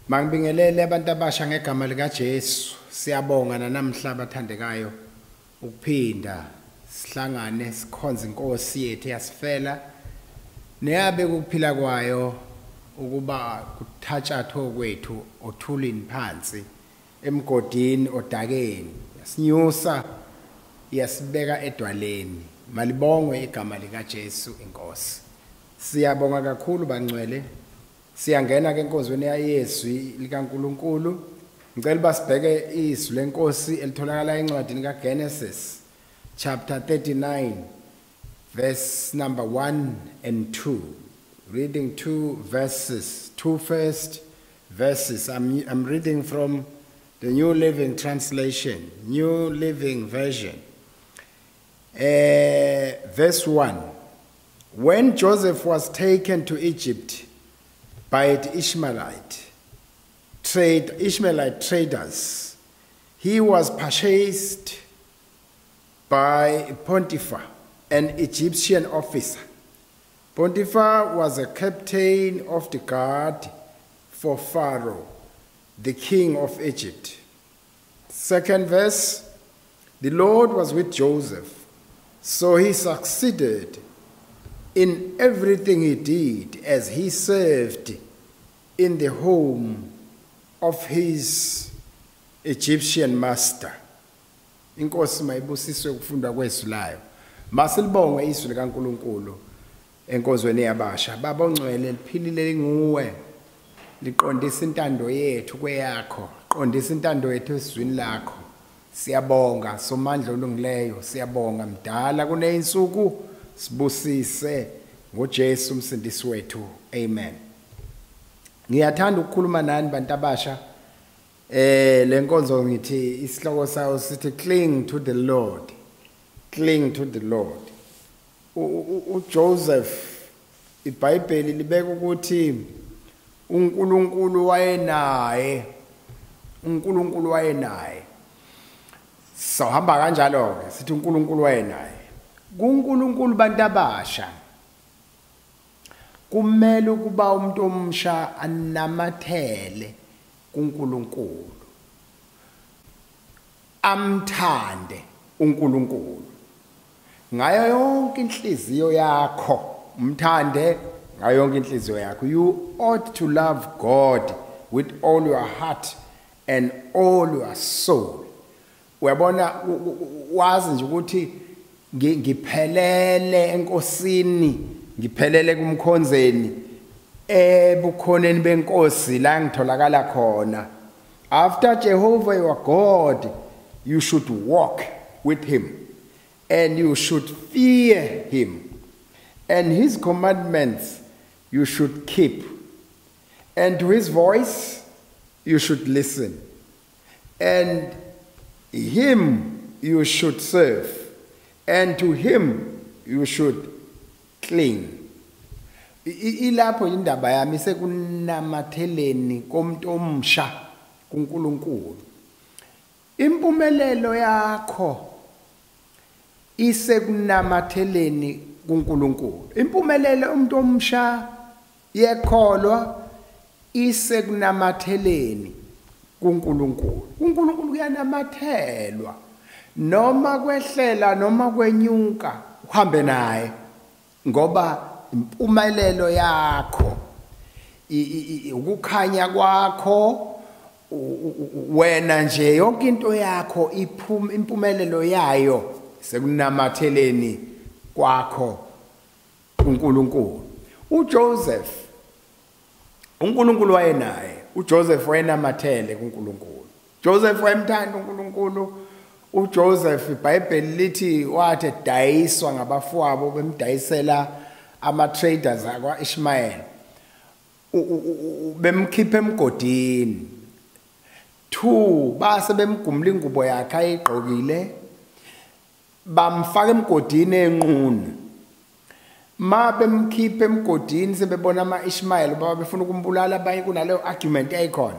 Mangibingelele abantu abasha ngegama lika Jesu. Siyabonga namhla abathandekayo ukuphinda sihlangane sikhonze inkosi yethu yasifela neyabe ukuphila kwayo ukuba kuthatshathwe kwethu othulini phansi emgodini odakeni, yasinyusa yasibeka edwaleni. Malibongwe igama lika Jesu inkosi. Siyabonga kakhulu bangcwele. Siyangena ke enkonzweni yezwi likaNkuluNkulu. Ngicela basibheke izwi lenkosi elitholakala encwadini kaGenesis chapter 39 verse number 1 and 2. Reading two verses, two first verses. I'm reading from the New Living Translation, New Living Version. Verse 1. When Joseph was taken to Egypt by the Ishmaelite traders, he was purchased by Potiphar, an Egyptian officer. Potiphar was a captain of the guard for Pharaoh, the king of Egypt. Second verse, the Lord was with Joseph, so he succeeded in everything he did as he served in the home of his Egyptian master. Inkosi mayibusiswe ukufunda kwezwi layo. Masilibongwe izwi likaNkuluNkulu enkonzweni yabasha. Baba ongcwele, liphilile linguwe, liqondisa intando yethu kweyakho, qondisa intando yethu ezwini lakho. Siyabonga Somandla olungileyo, siyabonga mdala kuneyinsuku, sibusise ngoJesu umsindisi wethu. Amen. Ngiyathanda ukukhuluma nani bantu abasha. Le nkonzo ngithi isihloko sayo sithi cling to the Lord. Cling to the Lord. uJoseph, iBhayibheli libeka ukuthi uNkulunkulu wayenaye. uNkulunkulu wayenaye. So hamba kanjalo ke sithi uNkulunkulu wayenaye. KuNkulunkulu bantu abasha kumele ukuba umuntu omsha anamathele kuNkulunkulu, amthande uNkulunkulu ngayo yonke inhliziyo yakho, umthande ngayo yonke inhliziyo yakho. You ought to love God with all your heart and all your soul. Uyabona, wazi nje ukuthi ngiphelele enkosini, ngiphelele kumkhonzeni, ebukhoneni benkosi la ngitholakala khona. After Jehovah your God, you should walk with him, and you should fear him, and his commandments you should keep, and to his voice you should listen, and him you should serve, and to him you should cling. Ilapho indaba yami sekunamatheleni komuntu omsha kuNkulunkulu. Impumelelo yakho isekunamatheleni kuNkulunkulu. Impumelelo umuntu omsha yekholwa isekunamatheleni kuNkulunkulu. uNkulunkulu kuyanamathelwa, noma kwehlela noma kwenyuka uhambe naye, ngoba impumelelo yakho, ukukhanya kwakho, wena nje yonke into yakho iphuma, impumelelo yayo sekunamatheleni kwakho uNkulunkulu. uJoseph, uNkulunkulu wayenaye. uJoseph wayenamathele kuNkulunkulu. Joseph wayemthanda uNkulunkulu. uJoseph, iBhayibheli lithi wathi dayiswa ngabafowabo, bemdayisela ama traders akwa Ishmael, bemkhipha emgodini. 2 base bemgumula ingubo yakhe ayigqokile, bamfaka emgodini enqunu. Ma bemkhipha emgodini sebebona ama Ishmael, baba befuna ukumbulala, baye kunaleyo argument eyayikhona.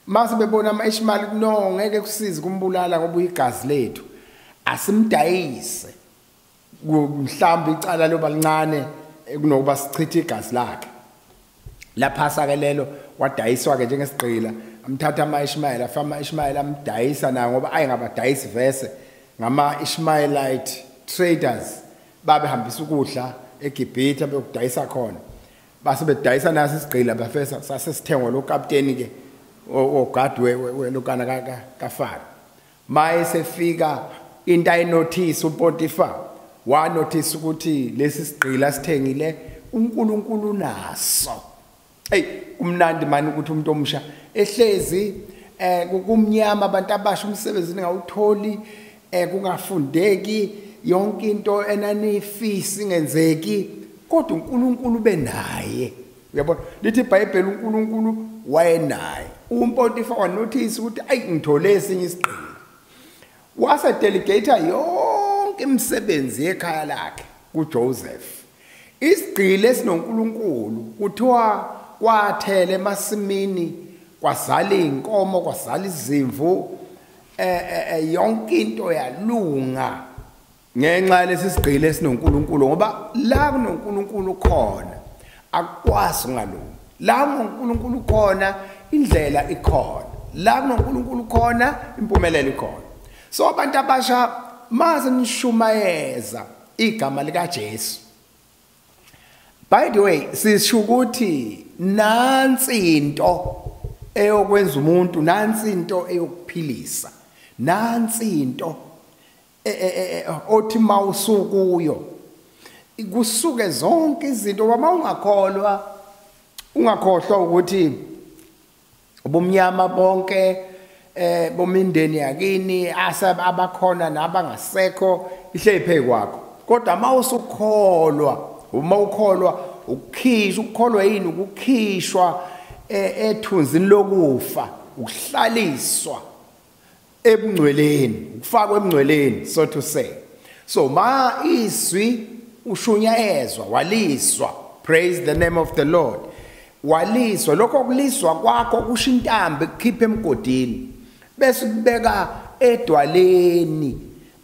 Mase bebona ama Ishmael, no, ngeke kusize kumbulala ngoba uyigazi lethu, asimdayise, mhlawumbe icala loba lincane kunokuba sichithe igazi lakhe. Laphasa ke lelo, wadayiswa ke njengesigqila. Amthatha ama-Ishmael, afa ama-Ishmael amdayisa nawo, ngoba ayengabadayisi vese ngama-Ishmaelite traders, babehambisa ukudla eGibhithe beyokudayisa khona. Base bedayisa naso isigqila, bafesa sasesithengwa lo kapteni ke ogadi welokana kaFaro. Maye sefika into ayinothisa uPotiphar, wanothisa ukuthi lesi sigqila sithengile uNkulunkulu naso. Hey, kumnandi mani ukuthi umuntu omusha ehlezi kumnyama, abantu abasha umsebenzi ningawutholi, kungafundeki, yonke into enanifisi ingenzeki, kodwa uNkulunkulu benaye. Uyabona, lithi iBhayibheli uNkulunkulu wayenaye. uPotiphar wanothisa ukuthi ayi ngithole esinye isigqila. Wase delegate yonke imisebenzi yekhaya lakhe kuJoseph. Isigqila esinoNkulunkulu kuthiwa kwathele emasimini, kwazala inkomo, kwazala izimvu, yonke into yalunga ngenxa lesi sigqila esinoNkulunkulu, ngoba la kunoNkulunkulu khona akukwazi ungalungi. La kunoNkulunkulu khona indlela ikhona, la kunoNkulunkulu khona impumelelo ikhona. So abantu abasha mase nishumayeza igama lika Jesu. By the way, sisho ukuthi nansi into eyokwenza umuntu, nansi into eyokuphilisa, nansi into othi mawusukuyo kusuke zonke izinto. Uma ungakholwa, ungakhohlwa ukuthi ubumnyama bonke bomindeni yakini abakhona nabangasekho ihlezi kwakho. Kodwa mawusukholwa, uma ukholwa ukukhishwa, ukukholwa yini? Ukukhishwa ethunzini lokufa, ukuhlaliswa ebungcweleni, ukufakwa ebungcweleni, so to say. So ma izwi ushunyayezwa, waliswa, praise the name of the Lord, waliswa. Lokho kuliswa kwakho kusho intambo ekukhipha emgodini bese kubeka edwaleni.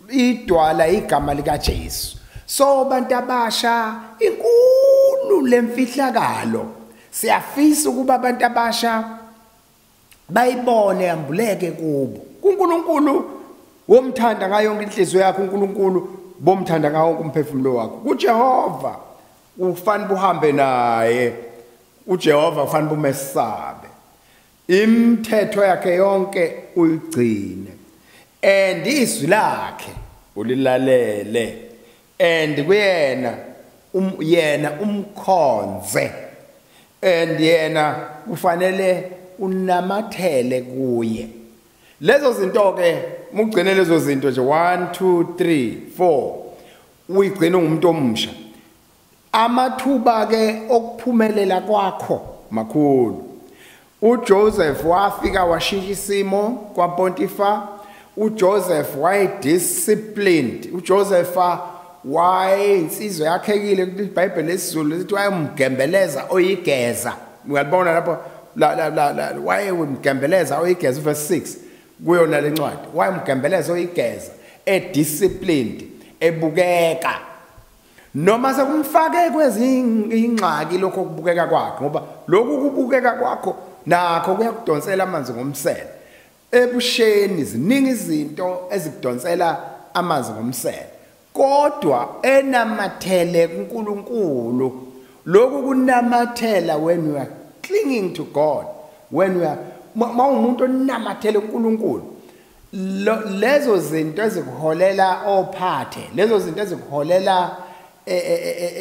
Idwala igama lika Jesu. So bantu abasha, inkulu lemfihlakalo. Siyafisa ukuba abantu abasha bayibone, yambuleke kubo. kuNkulunkulu womthanda ngayo yonke inhliziyo yakho, uNkulunkulu bomthanda ngawo wonke umphefumulo wakho. kuJehova ufanele uhambe naye, uJehova ufanele umesabe, imithetho yakhe yonke uyigcine, and izwi lakhe ulilalele, and kuyena yena umkhonze, and yena kufanele unamathele kuye. Lezo zinto ke mugcine lezo zinto nje 1 2 3 4 uyigcine umuntu omusha. Amathuba ke okuphumelela kwakho makhulu. uJoseph wafika washintsha isimo kwaPotiphar. uJoseph waye disciplined. uJoseph wayeyinsizwa yakhekile. IBhayibheli lesiZulu lithi wayemgembeleza oyigeza. Uyalibona lapho la wayemgembeleza oyigeza, verse 6 kuyona lencwadi. Wayemgembeleza oyigeza, edisciplined, ebukeka. Noma sekumfake kwezinye ingxaki lokho kubukeka kwakhe, ngoba lokhu kubukeka kwakho nakho kuyakudonsela amanzi ngomsele. Ebusheni ziningi izinto ezikudonsela amanzi ngomsele, kodwa enamathele kuNkulunkulu. Lokhu kunamathela, when you are clinging to God, when you are mawumuntu onamathele kuNkulunkulu, lezo zinto ezikuholela ophathe, lezo zinto ezikuholela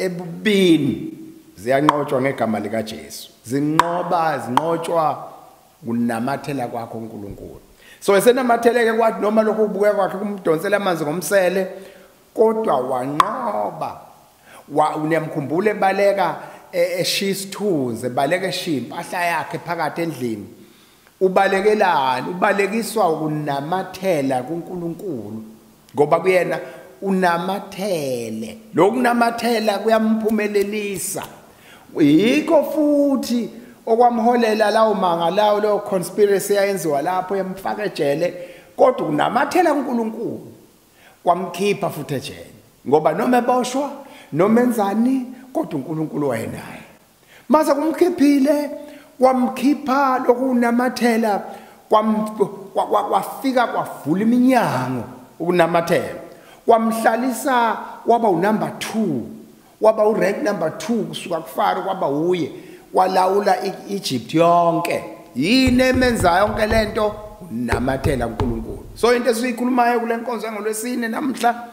ebubini ziyanqotshwa ngegama lika Jesu. Zinqotshwa kunamathela kwakho uNkulunkulu. So esenamatheleke kwathi noma lokho kubukeka kwakhe kumdonsela amanzi ngomsele, kodwa wanqoba. Uniyamkhumbula ebaleka eshiya isithunzi, ebaleka eshiya impahla yakhe phakathi endlini. Ubalekelani? Ubalekiswa ukunamathela kuNkulunkulu, ngoba kuyena unamathele. Lokunamathela kuyamphumelelisa. Yikho futhi okwamholela lawo manga lawo, leyo conspiracy eyenziwa lapho yamfaka ejele, kodwa kunamathela kuNkulunkulu kwamkhipha futhi ejele, ngoba noma eboshwa noma enzani, kodwa uNkulunkulu wayenaye. Mase kumkhiphile, kwamkhipha lokunamathela, kwafika kwavula iminyango ukunamathela, kwamhlalisa waba unumber 2, waba urank number 2 kusuka kuFaro kwaba uye, walawula iEgypt yonke. Yini emenza yonke lento? Unamathela kuNkulunkulu. So into esiyikhulumayo kule nkonzo ngolwesine namhla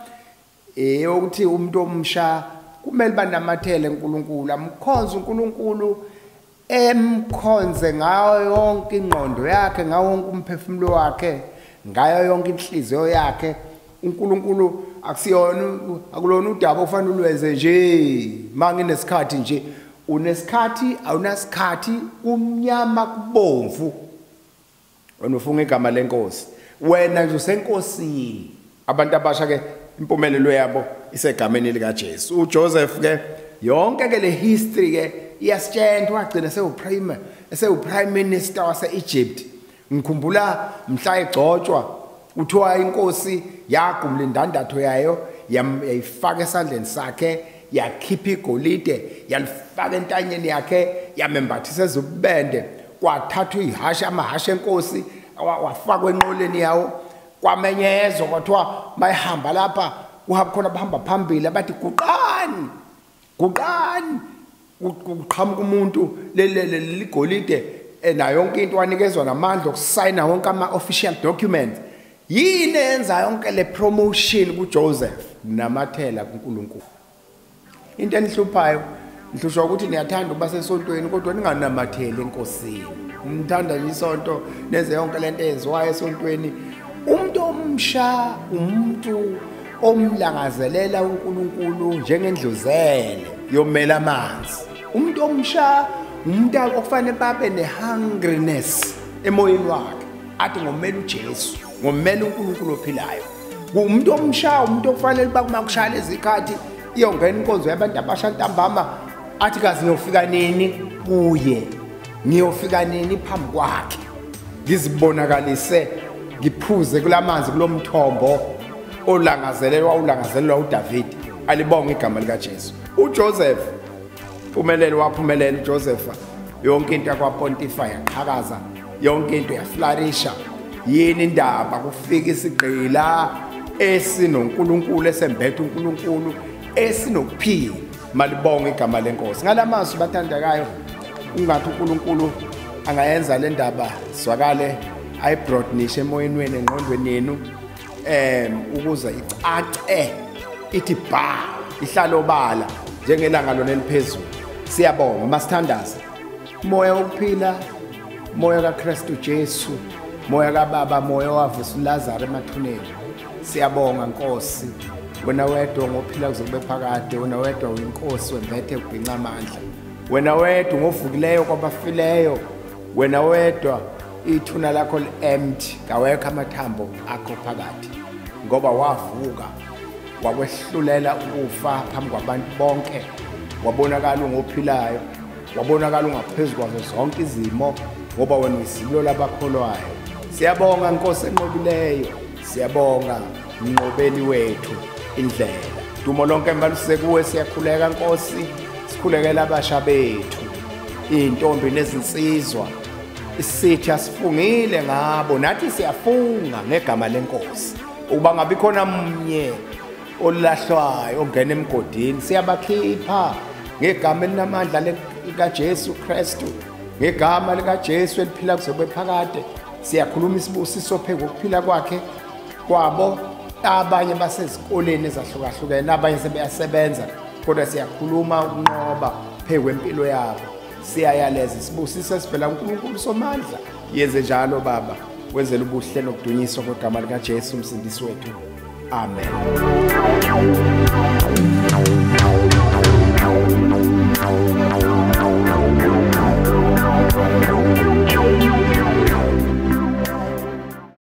ukuthi umuntu omsha kumele banamathele uNkulunkulu, amkhonze uNkulunkulu, emkhonze ngayo yonke ingqondo yakhe, ngawo wonke umphefumulo wakhe, ngayo yonke inhliziyo yakhe. uNkulunkulu akusiyona, akulona udaba ofanele ulwenze nje manginesikhathi nje. Unesikhathi awunasikhathi, kumnyama kubomvu, wena ufunga igama lenkosi, wena nje usenkosini. Abantu abasha ke impumelelo yabo isegameni lika Jesu. uJoseph ke yonke ke le history ke iyasitshela, wagcina sewu prime minister wase Egypt. Ngikhumbula mhla egcotshwa, kuthiwa inkosi yagumula indandatho yayo, yayifaka esandleni sakhe, yakhipha igolide yalifaka entanyeni yakhe, yamembathisa ezubende, kwathathwa ihashe, amahashe enkosi wafakwa enqoleni yawo, kwamenyezwa kwathiwa mayihamba lapha kuhamba khona bahamba phambili abathi guqani guqani, kuqhamuka umuntu leligolide nayo yonke into, wanikezwa namandla okusayina wonke ama-official documents. Yini eyenza yonke le promotion kuJoseph? Namathela kuNkulunkulu. Into enihluphayo, nihlushwa ukuthi niyathanda ukuba sesontweni kodwa ninganamatheli enkosini. Nithanda nje isonto, nenze yonke lento eyenziwayo esontweni. Umuntu omsha umuntu omlangazelela uNkulunkulu njengendluzele yomela amanzi. Umuntu omsha umuntu okufanele babe nehungriness emoyeni wakhe, athi ngomela uJesu, ngomela uNkulunkulu ophilayo. Umuntu omsha umuntu okufanele bakuma kushaya lezikhathi iyongena inkonzo yabantu abasha ntambama, athi kazi ngiyofika nini kuye, ngiyofika nini phambi kwakhe, ngizibonakalise, ngiphuze kulamanzi kulomthombo olangazelelwa ulangazelelwa uDavid. Alibonge igama lika Jesu. uJoseph phumelele, waphumelela uJoseph, yonke into yakwaPontifa yaqhakaza, yonke into yaflourisha. Yini indaba? Kufika isigqila esinoNkulunkulu, esembethe uNkulunkulu, esinokuphila. Malibonge igama lenkosi. Ngalamazwi bathandekayo, ungathi uNkulunkulu angayenza le ndaba zwakale, ayibroadenishe emoyeni wenu, engqondweni yenu, ukuze icace ithi ba, ihlale obala njengelanga lona eliphezulu. Siyabonga. Masithandaze. Moya wokuphila, moya kaKristu Jesu, moya kaBaba, moya owavusa uLazaro emathuneni, siyabonga Nkosi. Wena wedwa ngophila kuze kube phakade, wena wedwa uyinkosi wembethe ubhinca amandla, wena wedwa ngovukileyo kwabafileyo, wena wedwa ithuna lakho li-empty, kawekho amathambo akho phakathi, ngoba wavuka wakwehlulela ukufa phambi kwabantu bonke, wabonakala ungophilayo, wabonakala ungaphezu kwazo zonke izimo, ngoba wena uyizilo labakholwayo. Siyabonga Nkosi enqobileyo, siyabonga mnqobeli wethu indlela. Dumo lonke maluse kuwe. Siyakhuleka Nkosi, sikhulekela abasha bethu, iy'ntombi nezinsizwa, isithi asifungile ngabo, nathi siyafunga ngegama lenkosi ukuba ngabi khona mnye olahlwayo ongena emgodini. Siyabakhipha ngegama elinamandla likaJesu Kristu, ngegama likaJesu eliphila kuze kube phakade. Siyakhuluma isibusiso phezu kokuphila kwakhe kwabo. Abanye basezikoleni ezahlukahlukene, abanye sebeyasebenza, kodwa siyakhuluma ukunqoba phezu kwempilo yabo. Siyayaleza isibusiso esivela kuNkulunkulu Somandla. Yenze njalo Baba, wenzele ubuhle nokudunyiswa kwegama likaJesu umsindisi wethu. Amen.